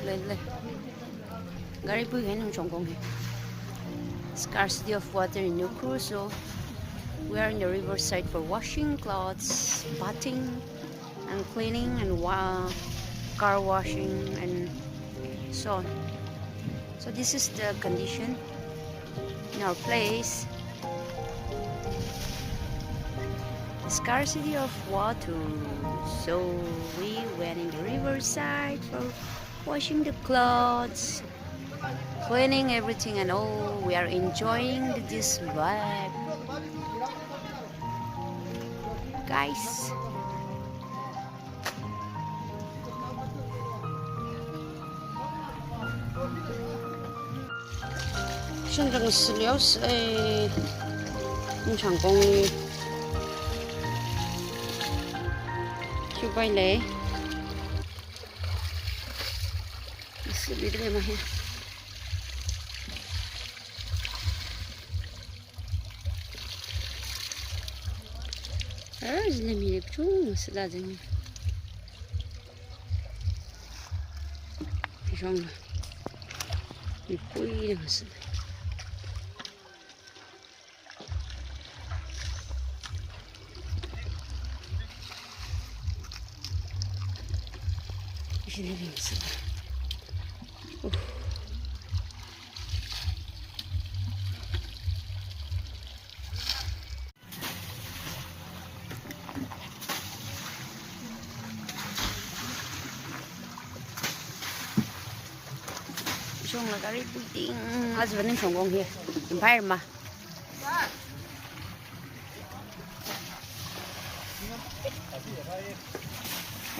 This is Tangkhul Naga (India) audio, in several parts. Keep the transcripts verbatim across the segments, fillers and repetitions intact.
Lei, lei. Gari pui hen hung chongkong he. Scarcity of water in Ukhrul, so we are in the riverside for washing clothes, bathing, and cleaning, and wa-, car washing, and so on. So this is the condition in our place. Scarcity of water. So we went in the riverside for washing the clothes, cleaning everything and all. We are enjoying this vibe. Guys. Shinrang silios, eh, nchangkong. Kiupai lei. Sili de mahe. Ah, jine mi chung sila jing. Jong. Mi pui dang sila. Jine mi sila. Uh. Shongla gari puiting, aja vaning shongkong he. Empire ma.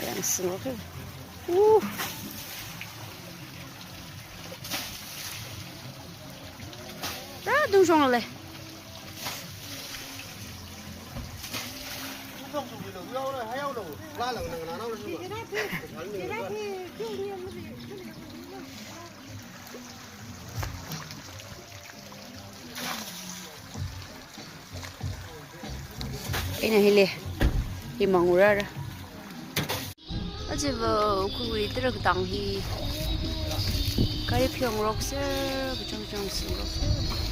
Yang singok he. Uh. Ta dung shongla lei. Ina hili, hi mangurara. Aja va Ukhrulwui tarākha tang hi. Gari pheongarok sā, kachang chang sāngarok sā.